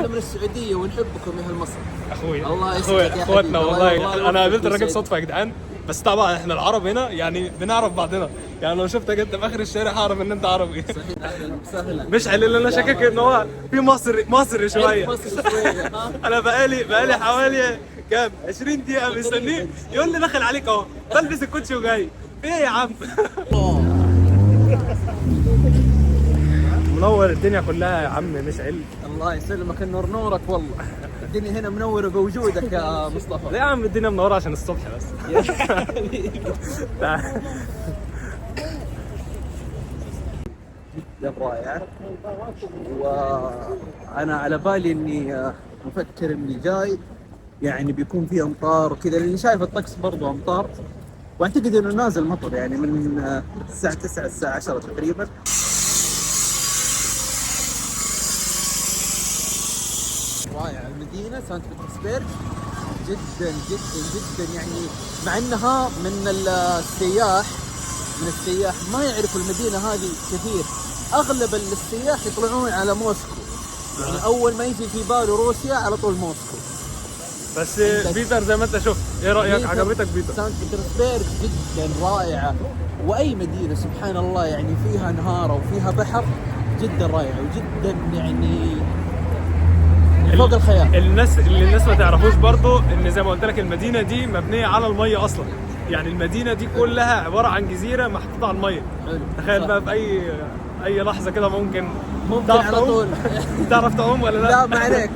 من السعودية ونحبكم يا اهل مصر. اخويا الله اخويا يسعدك يا اخواتنا حبيبي. والله. الله انا قابلت يوفقك الراجل ويسعدك. صدفة يا جدعان، بس طبعا احنا العرب هنا يعني بنعرف بعضنا، يعني لو شفتك انت في اخر الشارع هعرف ان انت عربي. صحيح، اهلا وسهلا. مشعل اللي انا شاكك ان هو في مصري مصري شوية. مصر شوية، ها؟ انا بقالي حوالي كام 20 دقيقة مستنيه يقول لي دخل عليك اهو، بلبس الكوتشي وجاي. ايه يا عم؟ منور الدنيا كلها يا عم مشعل. الله يسلمك، النور نورك والله. الدنيا هنا منورة بوجودك يا مصطفى. ليه يا عم الدنيا منورة؟ عشان الصبح بس. تعال. جدا رائعة، وانا على بالي اني مفكر اني جاي يعني بيكون في امطار وكذا، لاني شايف الطقس برضو امطار، واعتقد انه نازل مطر يعني من الساعة 9 الساعة 10 تقريبا. رائعة المدينة سانت بطرسبرغ جدا جدا جدا، يعني مع انها من السياح ما يعرفوا المدينة هذه كثير. اغلب السياح يطلعون على موسكو، يعني اول ما يجي في باله روسيا على طول موسكو. بس بيتر زي ما انت شفت، ايه رايك؟ عجبتك بيتر؟ سانت بطرسبرغ جدا رائعة، واي مدينة سبحان الله يعني فيها انهار وفيها بحر، جدا رائعة وجدا يعني فوق الخيال. الناس اللي الناس ما تعرفوش برضو ان زي ما قلت لك المدينة دي مبنية على المية اصلا، يعني المدينة دي كلها عبارة عن جزيرة محطوطة على المية. حلو. تخيل صح. بقى في اي لحظة كده ممكن ممكن تعرف على تعوم؟ طول. تعرف تعوم ولا لا؟ لا ما عليك،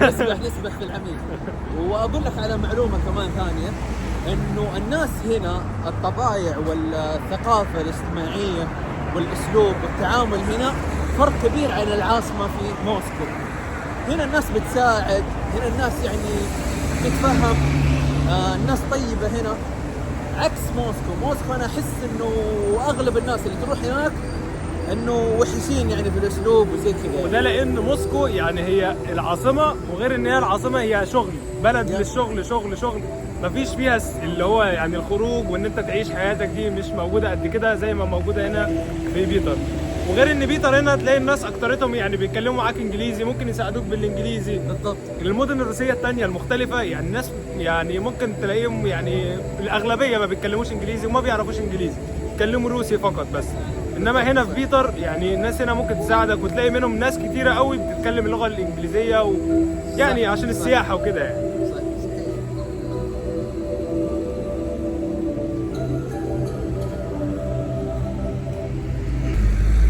نسبح في العميق. واقول لك على معلومة كمان ثانية، انه الناس هنا الطبايع والثقافة الاجتماعية والاسلوب والتعامل هنا فرق كبير عن العاصمة في موسكو. هنا الناس بتساعد، هنا الناس يعني تتفهم، الناس طيبة هنا، عكس موسكو. موسكو انا احس انه اغلب الناس اللي تروح هناك انه وحشين يعني في الاسلوب وزي كذا يعني. وده لان موسكو يعني هي العاصمة، وغير ان هي العاصمة هي شغل، بلد للشغل، شغل شغل، مفيش فيها اللي هو يعني الخروج وان انت تعيش حياتك دي مش موجودة قد كده زي ما موجودة هنا في بيتر. وغير ان بيتر هنا تلاقي الناس اكترتهم يعني بيتكلموا معاك انجليزي، ممكن يساعدوك بالانجليزي. بالضبط. المدن الروسية الثانية المختلفة يعني الناس يعني ممكن تلاقيهم يعني الاغلبية ما بيتكلموش انجليزي وما بيعرفوش انجليزي، بيتكلموا روسي فقط بس. انما هنا في بيتر يعني الناس هنا ممكن تساعدك، وتلاقي منهم ناس كتيرة قوي بتتكلم اللغة الانجليزية يعني عشان السياحة وكده يعني.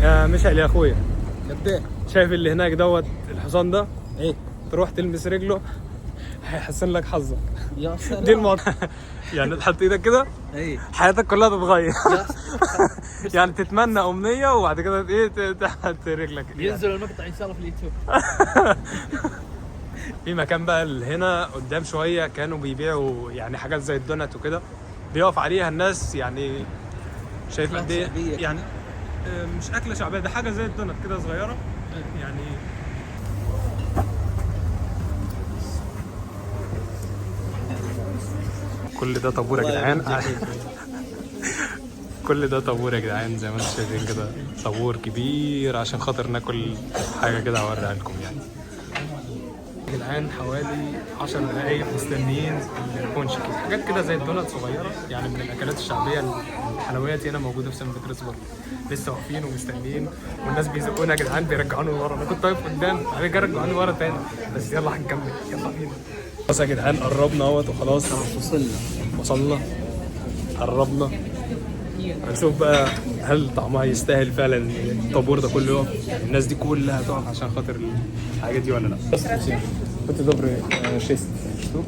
يا مشعل يا اخويا، لبيه. شايف اللي هناك دوت الحصان ده؟ ايه. تروح تلمس رجله هيحسن لك حظك. يا سلام. دي الموضوع. يعني تحط ايدك كده ايه حياتك كلها تتغير. يعني تتمنى امنية وبعد كده ايه تحت رجلك. ينزل المقطع ان شاء الله في اليوتيوب. في مكان بقى اللي هنا قدام شوية كانوا بيبيعوا يعني حاجات زي الدونات وكده، بيقف عليها الناس يعني. شايف قد ايه يعني مش اكله شعبية، ده حاجة زي الدونات كده صغيرة يعني. كل ده طابور يا جدعان. كل ده طابور يا جدعان زي ما انتم شايفين كده، طابور كبير عشان خاطر ناكل حاجة كده اوريها لكم يعني. يا جدعان حوالي 10 دقايق مستنيين البونشيكي، حاجات كده زي الدونات صغيرة يعني من الاكلات الشعبية. الحلويات هنا موجودة في سان بطرسبرغ. لسه واقفين ومستنيين والناس بيزقونا يا جدعان، بيرجعوني ورا. انا كنت واقف قدام بعد كده رجعوني ورا تاني، بس يلا هنكمل، يلا بينا. خلاص يا جدعان قربنا اهوت وخلاص وصلنا قربنا. هنشوف بقى هل طعمها يستاهل فعلا الطابور ده كله يقف، الناس دي كلها تقف عشان خاطر الحاجة دي ولا لا. كنت добрый 6 штук.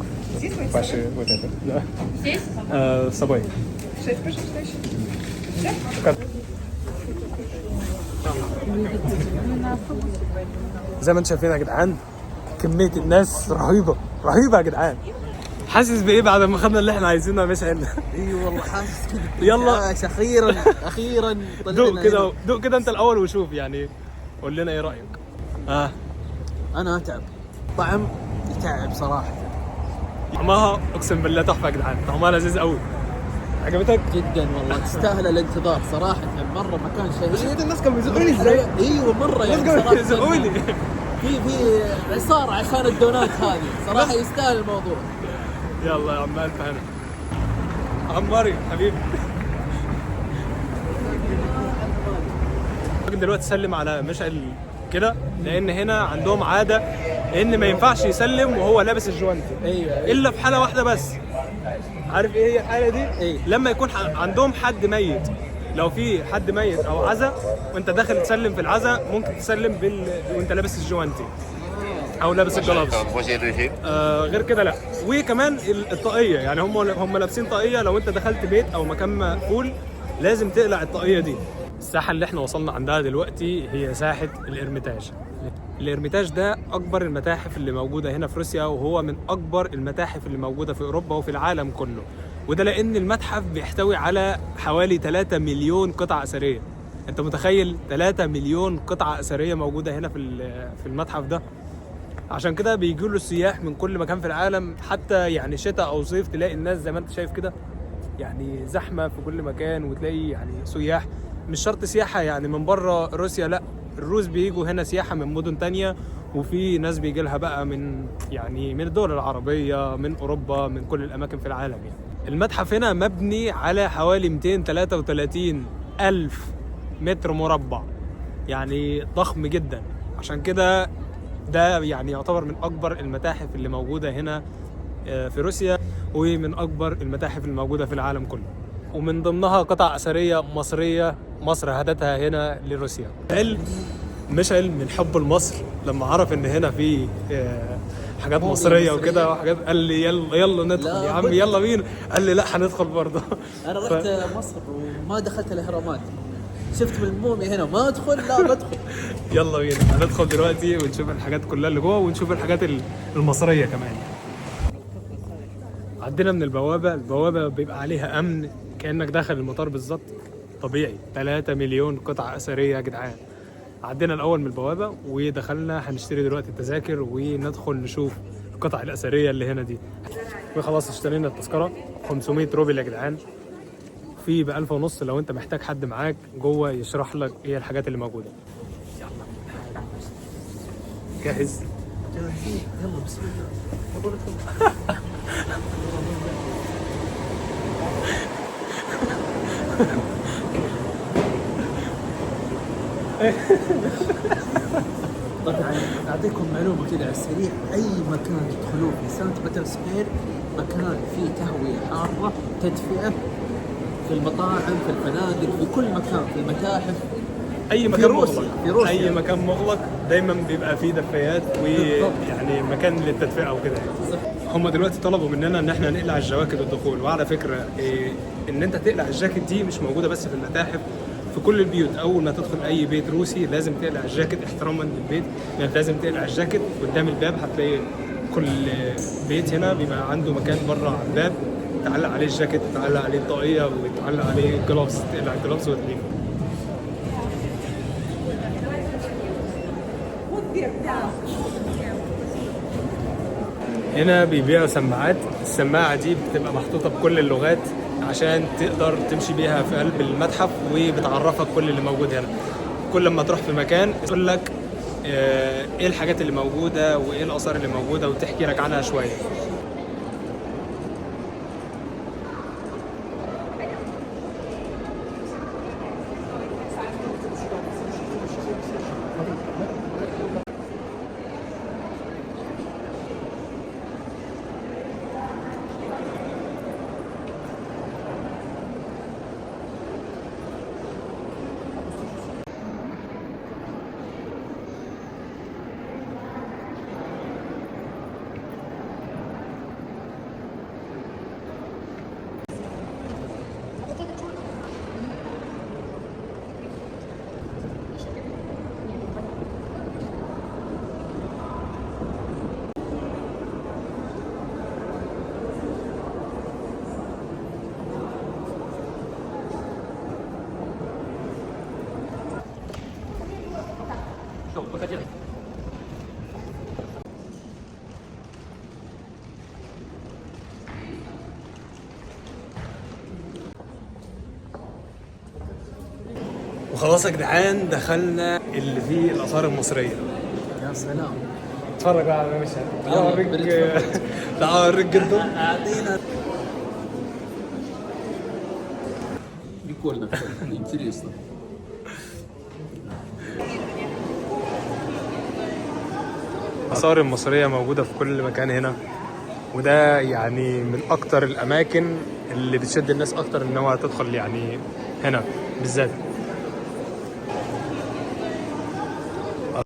Ваши вот это, да. Здесь? С собой. 6 по 6 тысяч. زي ما انتم شايفين يا جدعان كمية الناس رهيبة رهيبة يا جدعان. حاسس بايه بعد ما خدنا اللي احنا عايزينه يا مشعل؟ اي والله حاسس كذا. يلا. اخيرا اخيرا دوق كده، دوق كده انت الاول وشوف يعني، قول لنا ايه رايك. انا اتعب، طعم يتعب صراحة. طعمها اقسم بالله تحفة يا جدعان، طعمها لذيذ قوي. عجبتك؟ جدا والله، تستاهل الانتظار صراحة. مرة مكان شهير. الناس كانوا بيزقوني ازاي؟ ايوه مرة يعني الناس كانوا بيزقوني. في عصار عشان الدونات هذه صراحة، يستاهل الموضوع. يلا يا عم، الف هنا عماري حبيبي. الراجل دلوقتي سلم على مشعل كده، لان هنا عندهم عادة ان ما ينفعش يسلم وهو لابس الجوانتي. ايوه. الا في حاله واحدة بس. عارف ايه هي الحالة دي؟ إيه؟ لما يكون عندهم حد ميت. لو في حد ميت او عزا وانت داخل تسلم في العزا، ممكن تسلم وانت لابس الجوانتي او لابس ال gloves. غير كده لا. وكمان الطاقية، يعني هم لابسين طاقية. لو انت دخلت بيت او مكان مقفول لازم تقلع الطاقية دي. الساحة اللي احنا وصلنا عندها دلوقتي هي ساحة الإرميتاج. الإرميتاج ده أكبر المتاحف اللي موجودة هنا في روسيا، وهو من أكبر المتاحف اللي موجودة في أوروبا وفي العالم كله. وده لأن المتحف بيحتوي على حوالي 3 مليون قطعة أثرية. أنت متخيل 3 مليون قطعة أثرية موجودة هنا في المتحف ده؟ عشان كده بيجوا له السياح من كل مكان في العالم، حتى يعني شتاء أو صيف تلاقي الناس زي ما أنت شايف كده يعني زحمة في كل مكان، وتلاقي يعني سياح، مش شرط سياحة يعني من بره روسيا، لا، الروس بيجوا هنا سياحة من مدن تانية، وفي ناس بيجي لها بقى من يعني من الدول العربية، من أوروبا، من كل الأماكن في العالم. يعني المتحف هنا مبني على حوالي 233 ألف متر مربع، يعني ضخم جدا. عشان كده ده يعني يعتبر من أكبر المتاحف اللي موجودة هنا في روسيا، ومن أكبر المتاحف الموجودة في العالم كله، ومن ضمنها قطع أثرية مصرية مصر هدتها هنا لروسيا. مشعل من حبه لمصر لما عرف ان هنا في حاجات مصرية وكده وحاجات، قال لي يلا يلا ندخل يا عم، يلا بينا. قال لي لا هندخل برضه. انا رحت مصر وما دخلت الاهرامات، شفت من المومي هنا ما ادخل، لا بدخل. يلا بينا هندخل دلوقتي ونشوف الحاجات كلها اللي جوه، ونشوف الحاجات المصرية كمان. عدينا من البوابة، البوابة بيبقى عليها امن كانك داخل المطار بالظبط، طبيعي. 3 مليون قطعه اثرية يا جدعان. عدينا الاول من البوابة ودخلنا، هنشتري دلوقتي التذاكر وندخل نشوف القطع الاثرية اللي هنا دي. وخلاص اشترينا التذكرة 500 روبل يا جدعان، في ب 1500 لو انت محتاج حد معاك جوه يشرح لك ايه الحاجات اللي موجودة. يلا جاهز؟ جاهزين، يلا بسم الله. طبعا اعطيكم معلومة كذا على السريع، اي مكان تدخلوه في سانت بطرسبرغ مكان فيه تهوية حارة، تدفئه، في المطاعم، في الفنادق، في كل مكان، في المتاحف، اي مكان روسيا، مغلق، في روسيا. اي مكان مغلق دايما بيبقى فيه دفايات ويعني مكان للتدفئه وكده يعني. هم دلوقتي طلبوا مننا ان احنا نقلع الجواكت الدخول. وعلى فكرة ان انت تقلع الجاكيت دي مش موجودة بس في المتاحف، في كل البيوت. اول ما تدخل اي بيت روسي لازم تقلع الجاكيت احتراما للبيت، يعني لازم تقلع الجاكيت. قدام الباب هتلاقي كل بيت هنا بيبقى عنده مكان بره على الباب تعلق عليه الجاكيت، تعلق عليه الطاقية، وتعلق عليه ال gloves، تقلع ال gloves وتليفه. هنا بيبيعوا سماعات، السماعة دي بتبقى محطوطة بكل اللغات عشان تقدر تمشي بيها في قلب المتحف، وبتعرفك كل اللي موجود هنا. كل ما تروح في مكان تقول لك ايه الحاجات اللي موجودة وايه الآثار اللي موجودة، وتحكي لك عنها شوية. وخلاص يا جدعان دخلنا اللي فيه الآثار المصرية. سلام. اتفرج بقى على مش. تعال يلا، اوريك. بنتفرج. تعال اوريك جدا. اعطينا. Прикольно, кстати, интересно. الآثار المصرية موجودة في كل مكان هنا، وده يعني من أكتر الأماكن اللي بتشد الناس أكتر إن هو تدخل يعني هنا بالذات.